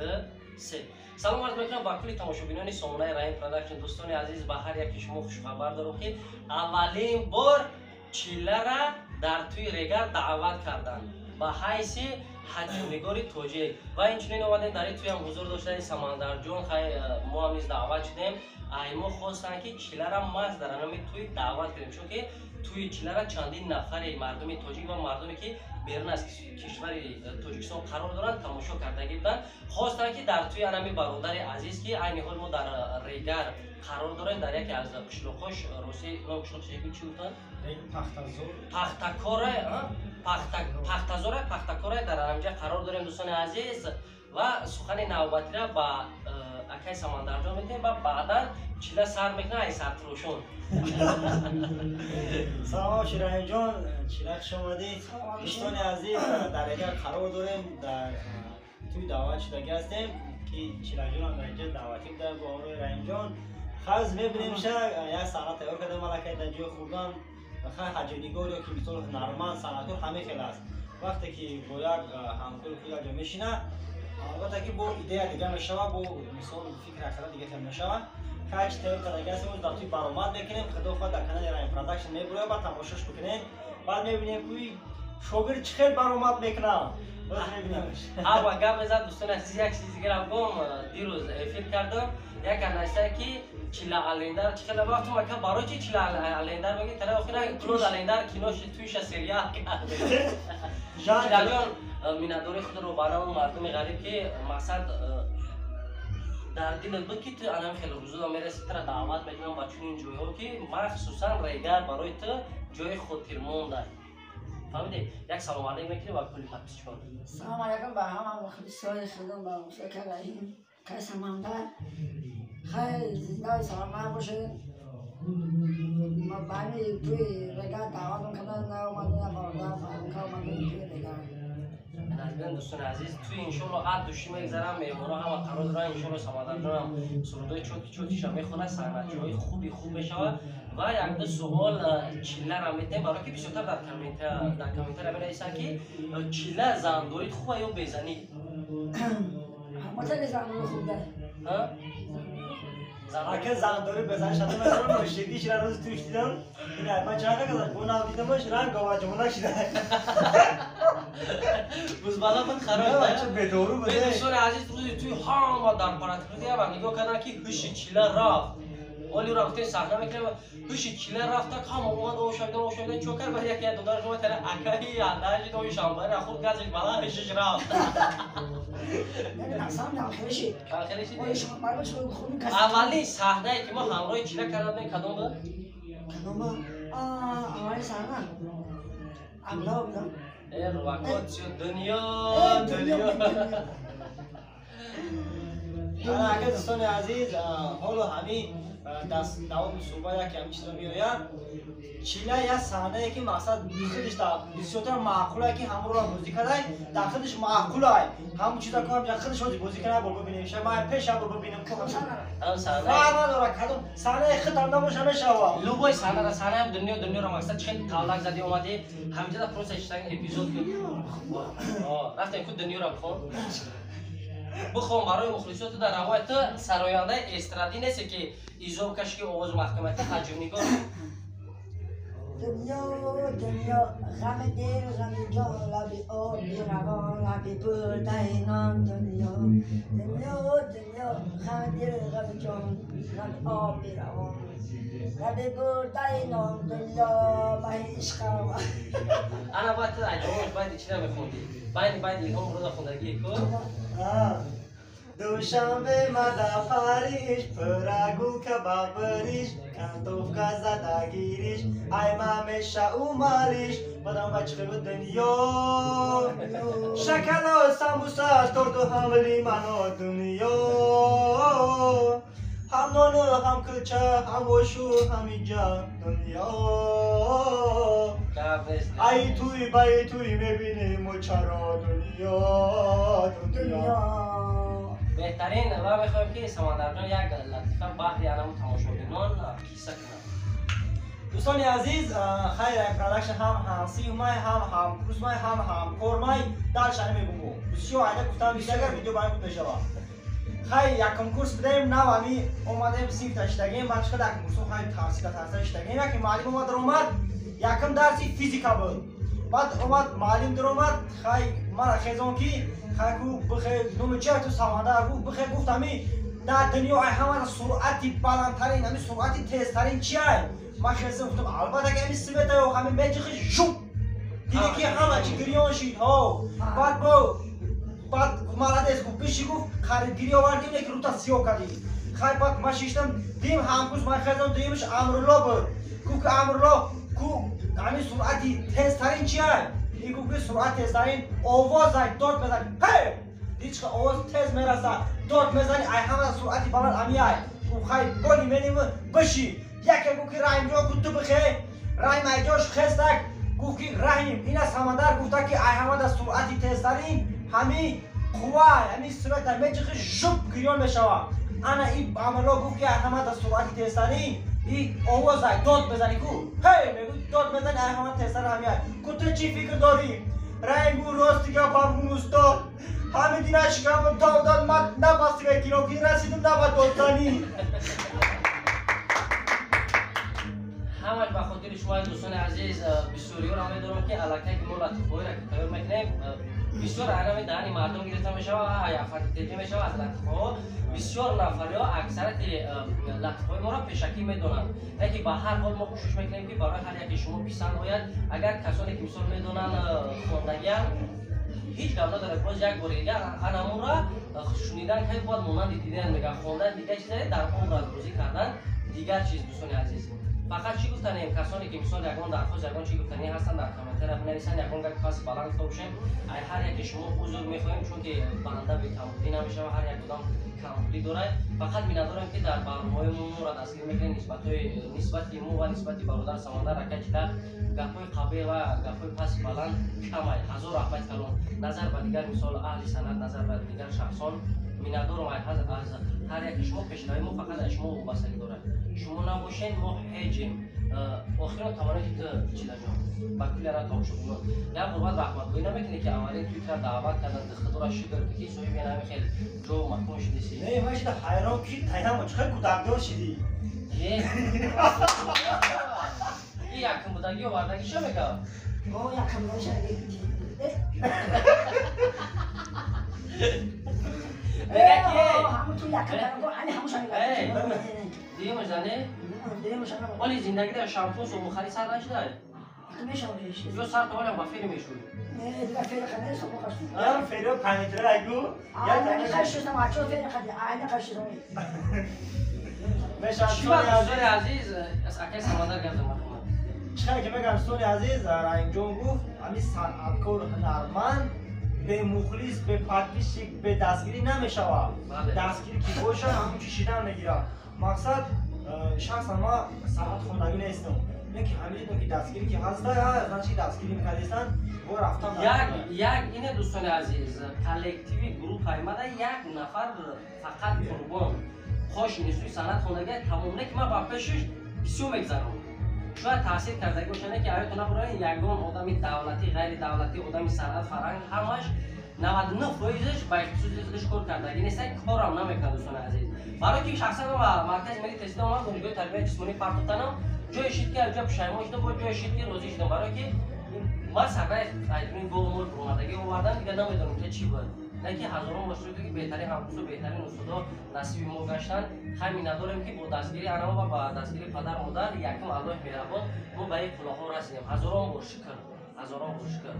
Ду, се. Салом арз мекунам ба кулли тамошобинони сомонаи Раҳим Продакшн. Дӯстони азиз, ба ҳар яки шумо хушхабар дорам, ки аввалин бор Чиллара дар тӯи Регар даъват карданд ба ҳайси ҳаҷвнигори тоҷик. Ва инчунин омадем дар ин тӯям ҳузур доштани Самандарҷон. Хай, мо ҳам низ даъват шудем. Ай мо хостанд, ки Чиллара маҳз дар ҳамин тӯй даъват кунем, чунки тӯи Чиллара чандин нафари мардуми тоҷик ва мардуме, ки берун аз кишвари Тоҷикистон қарор доранд, тамошо кардагӣ буданд. Хостанд, ки дар тӯи анами бародари азиз, ки айни ҳол мо дар Регар қарор дорем, дар яке аз қишлоқҳош, рости ном қишлоқ чӣ гуфтанд? Пахтакора, Пахтазора, Пахтакора, дар ҳаминҷа қарор дорем, дӯстони азиз. Ва сухани навбатира ба акай Самандарҷон метиҳем ва баъдан Чила сар мекунад ай сартирошон. Салом, Шираҳимҷон, Чила, хуш омадӣ. Дӯстони азиз, дар Регар қарор дорем, дар тӯй даъват шудагӣ ҳастем, ки Чилаҷонам дар инҷа даъватӣ буда бо ҳамроҳи Раҳимҷон. Хаз мебинем, ша як саҳна тайёр кардем аллакай дар ҷои хурдан. Хай, ҳаҷвнигор ё ки мисол ҳунарманд, санъаткор ҳамин хел аст: вақте ки бо як ҳамкори худ якҷо мешина, албатта ки бо идея дига мешава, бо мисол фикр аксара дига хел мешава. Хай, чи тайёр кардагӣ ҳастем, дар тӯй баромад мекунем. Худо хоҳад, дар канали Раҳим Продакшн мебурояд, баъд тамошош бикунем. Баъд мебинем, ки шогирд чӣ хел баромад мекунам. Ҳама гап мезад. Дӯстони азиз, як чизи дигарам гум. Дирӯз эфир кардам, як анашта, ки Чила Алендар чӣ хела вақтум ака, барои чи Чила Алендар меги? Тара охира Клод Алендар кинош туиша сериал кард. Чилаҷон, миннатдории худро ба намо мардуми ғариб, ки мақсад дар дилат буд, ки ту анам хеле рӯзода мераси, тура даъват мекунам ба чунин ҷойҳо, ки махсусан Регар барои ту ҷои хотирмонда. Фаҳмидӣ? Як салом алейк мекунӣ ба кулли подписчикон. Салом алейкум ба ҳама мухлисои худам, ба мухлисои Раҳим, кай Самандар. Хай, зиндаи саломат бошед. Ма ба ҳамин тӯи Регар даъватм кардан, наомадем, бародар фармка омадем тӯи Регар. Назбиан, дӯстони азиз, туи иншолло ад души мегзарам, меҳмоно ҳама қарор доранд. Иншолло Самандарҷонам сурудои чотки чотиша мехонад, саҳначиҳои хуби хуб мешавад. Ва якду суол Чиллара метаҳем, барое ки бисёртар дар комментария менависанд, ки Чилла зандорид хуба ё безанӣ? Ҳаматаги зандори хуб да. Ака, зандори безан шадам, мошигиш ра рӯз туш дидам. Ина ман чақа каза бо нав дидамаш, ранг говаҷмона шида. Бузбала буд, хароб. Ча бедору буд. Дӯстони азиз, рӯзи туи ҳама дар паратикрутия нигоҳ карданд, ки ҳуши Чила рафт. Олиро гуфтем, саҳна мекунем, ҳуши Чила рафта, ҳама омад, ошавидан, ошавидан, чо кард? Баъд яке додараш омад, тара акаи андаҷи дои шамбари хурд, газиш бала, ҳушиш рафт. Аввалин саҳнае, ки мо ҳамроҳи Чила карда будем, кадом буд? Кадом аввалин саҳна? Абло будам. Э, рувакотсио, дунё, дунё. Ака, дӯстони азиз, ҳоло ҳамин давоми суҳбат яке ҳамин чизро меояд. Чила як саҳнае, ки мақсад худиш бисёртар маъқулае, ки ҳамроҳ бозӣ кардай, дар худиш маъқулай. Ҳамун чиза ку ҳамҷа худиш ҳозир бозӣ карда, бор бибинем. Ша ман пеша бор бибинем ку фарқ надорад, кадом саҳнаи худам набоша, мешава. Любой саҳнара, саҳнаам дунё, дунёро мақсад чӣ хел таллак зади омадӣ ҳамҷада, просто иштаг эпизод ки рафтем ку, дунёро бихон, бихон барои мухлисоту. Дар равоят ту сарояндаи эстрадӣ несте, ки изоб каши, ки овози маҳкамати ҳаҷвнигор. Дунё, дунё, ғами дил, ғами ҷон, лаби оби равон, лаби бурдаи нон. Дунё, дунё, дунё, ғами дил, ғами ҷон, лаби оби равон, лаби бурдаи нон. Дунё баҳи ишқам. Ана баъд ту айдомош байди чӣ намехондӣ? Байни байди Илҳом Муродов хондагӣ ку. Душанбе мада Париж, прогулка ба Париж, кантовка зада гириш, айма меша умалиш, бадам бачхи дунё, шакало, самбуса, торту ҳам лимано. Дунё ҳам нону, ҳам кулча, ҳам ошу, ҳам иҷа. Дунё ай туй бай туй мебинем чаро. Дунё, дунё. Беҳтарин. Ва мехоҳем, ки Самандарҷон як латифа баҳри анаму тамошобинон қисса кунад. Дӯстони азиз, хайр, Production ҳам ҳамсинф май, ҳам ҳамкурс май, ҳам ҳамкор май. Дальше намегум. Бисёр айда гуфтам, агар видео баён буд мешавад. Хай, якум курс будем, нав ами омадем, синф таштагем, баъд чиқад якум курсо хай тарсида тарсида иштагем. Яке муаллим омад даромад, якум дарси физика буд. Баъд омад муаллим даромад, хай мара хезон ки хай ку бихе номи чи ту Самандар гуфт, бихе гуфт ами дар дунё ай ҳама суръати баландтарин, ами суръати тезтарин чи ай? Ман хезам гуфтам, албатта ки ами света ё ҳами меҷихи жуп. Диди ки ҳама чи гирён шид, ҳо. Баъд бо баъд молодец гуфт, биши гуфт, қариб гирё овардим, лекин рута сиёҳ кардӣ. Хай баъд ман шиштам, дим ҳамкурс ман хезам, дуюмаш Амрулло буд. Гуфт ки Амрулло ку ҳамин суръати тезтарин чи ай? И гуфт ки суръат тезтарин овоз ай, дод мезани. Ҳей! Дид чӣ овоз тез мерасад, дод мезани, ай ҳама суръати баланд ами ай. Гуфт хай боли меним биши. Яке гуфт ки Раҳимҷон ку ту бихе. Раҳим айҷош хестак гуфт ки Раҳим ина Самандар гуфта ки ай ҳама дар суръати тезтарин ҳами қувва, ҳами суръата меҷихи жуп гирён мешавад. Ана и Амрулло гуфт ки ай ҳама дар суръати тезтарин и овоз ай, дод мезани ку. Ҳей мегӯ дод мезани ай ҳама тезтар ҳами ай. Ку ту чӣ фикр дорӣ? Раҳим гуфт рости гапам гум устод. Ҳамин дина шикамам тов дод, ман на ба светироки расидам, на ба додзанӣ. Ҳамаш ба хотири шумо дӯстони азиз, бисёриёро медонам ки аллакай ки мо латифаҳоеро ки тайёр мекунем, бисёр айрами даҳани мардум гирифта мешавад, фатитеҷӣ мешавад аз латифаҳо. Бисёр нафариҳо аксарияти латифаҳои моро пешакӣ медонанд, лекин ба ҳар ҳол мо кӯшиш мекунем ки барои ҳар яке шумо писанд ояд. Агар касоне ки мисол медонанд хондагиам, ҳеҷ гап надорад, боз як бори дигар анамура шунидан кай бояд монанди дидан мегӯяд, хондан дигар чизе, дар образ бозӣ кардан дигар чиз. Дӯстони азиз, фақат чӣ гуфтанем, касоне ки мисол ягон дархост, ягон чӣ гуфтанӣ ҳастанд, дар комментария бинависанд. Ягон гапи паси баланд гуфта бошем, ай ҳар яке шумо узр мехоҳем, чунки банда бекамбудӣ намешавад, ҳар як одам камбудӣ дорад. Фақат миннатдорем ки дар барномаҳои мо моро дастгирӣ мекунед, нисбати мо ва нисбати бародар Самандар ака чида гапҳои қабеҳ ва гапҳои паси баланд камай. Ҳазор раҳмати калон назар ба дигар мисол аҳли санъат, назар ба дигар шахсон. Миннатдорам аз ҳар яке шумо. Пешравии мо фақат аз шумо вобастагӣ дорад. Шумо набошед, мо ҳеҷем. Охирон таманнои ту Чилаҷон ба кулли ара тамошобинон, як бор баъд раҳматгӯӣ намекунӣ ки аввалин туи тра даъват кардан, худоро шукр ки соҳиби ҳамин хел ҷо макон шудиси. Не, ман шида ҳайрон ки таяммо чӣ хел кӯдакдор шидӣ. И якум будагӣ овардагӣ чӣ мегӯяд? О, якум будагӣ. Мегӯяд ки ҳамун ту якум ани ҳамуша мегӯяд. Дуюмаш зане? Оли зиндагӣ дар шампун собунхарӣ сар нашуда? Ё сар то ҳолам ба фери мешӯӣ? Не, дигар фери хади собун хашт. Ям ферио панитра гу. Айна хашт ачо фери хади, айна хашт. Мешам дӯстони азиз, акай Самандар гап зад. Чӣ ки мегӯям дӯстони азиз, Раҳимҷон гуфт, ҳамин санъаткор, ҳунарманд бемухлис, беподписчик, бедастгирӣ намешавад. Дастгирӣ ки бошад, ҳамон чи шидан мегирад. Мақсад шахсан ман санъат хондагӣ нестам, лекин ҳамин дидам ки дастгирӣ ки ҳаста, значит дастгирӣ мекардистанд, бо рафтан. Як ине дӯстони азиз, коллективи группаи мада як нафар фақат Қурбон хош институти санъат хондагӣ тамом, не ки ман ба пешиш бисёр мегзарам. Шояд таъсир кардагӣ бошад, не ки аётон набурад, ягон одами давлатӣ, ғайридавлатӣ, одами санъат, фарҳанг ҳамаш 99%-ш ба ихтисоси худаш кор кардагӣ нест, корам намекунад дӯстони азиз. Барои ки шахсан ба маркази миллии тестида омадам, донишгоҳи тарбияи ҷисмонӣ партофтанам, ҷое шид ки аҷаб пушаймон шудам, бо ҷое шид ки розӣ шудам, барои ки ман саҳнаи айдуни голмол омадагӣ овардам, дигар намедонам инҷа чӣ буд. Не ки ҳазорон бор шуд ки беҳтарин ҳамкурсу беҳтарин устодо насиби мо гаштанд. Хай миннатдорем ки бо дастгирии анамо ва ба дастгирии падару модар, якум Аллоҳи меҳрабон, мо ба ин қуллаҳо расидем. Ҳазорон бор шукр, ҳазорон бор шукр.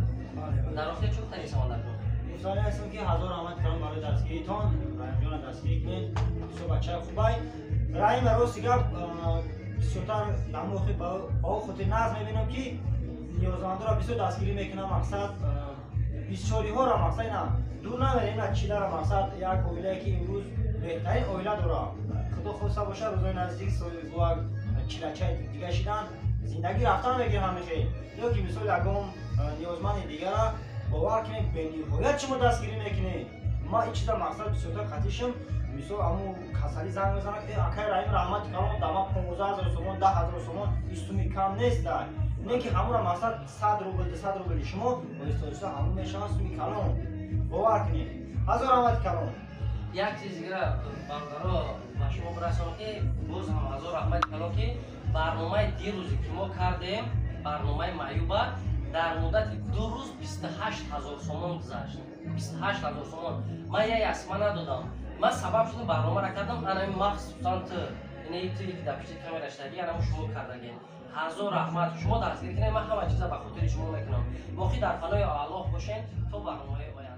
Дар охир чӣ гуфтанӣ Самандарҷон? Гуфтанӣ ҳастам ки ҳазор раҳмат калом барои дастгиритон. Раҳимҷонро дастгирӣ кунед, бисёр бачаи хубай. Раҳим рости гап бисёртар дар охир ба ӯ хотир нағз мебинам ки ниёзмандоро бисёр дастгирӣ мекунам. Мақсад бисёриҳоро, мақсад ина дур намерем, ина чиларо, мақсад як оилае ки имрӯз беҳтарин оила дорад. Худо хоста бошад, рӯзои наздик соҳиби чилачаи дига шидан, зиндагӣ рафтан мегирам ҳамин хел. Ё ки мисол ягон ниёзманди дигара бовар кунед, бениҳоят шумо дастгирӣ мекунед. Ма ин чиза мақсад бисёртар қатишам. Мисол, аму касалӣ занг мезанад: «Э, акай Раҳим, раҳмати калон, да ма 15 000 сомон, 10 000 сомон, ин суми кам нест». Да не ки ҳамура мақсад 100 рубл, 200 рубли шумо оҳиста оҳиста ҳамун мешавад суми калон, бовар кунед. Ҳазор раҳмати калон. Як чиз дигара, бародаро, ба шумо бирасонам, ки боз ҳам ҳазор раҳмати калон, ки барномаи дирӯзе ки мо кардем, барномаи маъюба, дар муддати 2 рӯз 28 000 сомон гузашт, 28 000 сомон. Ман я ясма надодам, ман сабаб шудам, барномаро кардам. Анами махсусан ту, инаи туе ки дар пишти камера штаги, анаму шумо кардагем. Ҳазор раҳмат, шумо дастгирӣ кунед, ман ҳама чиза ба хотири шумо мекунам. Боқӣ дар паноҳи Аллоҳ бошед то барномаи оянда.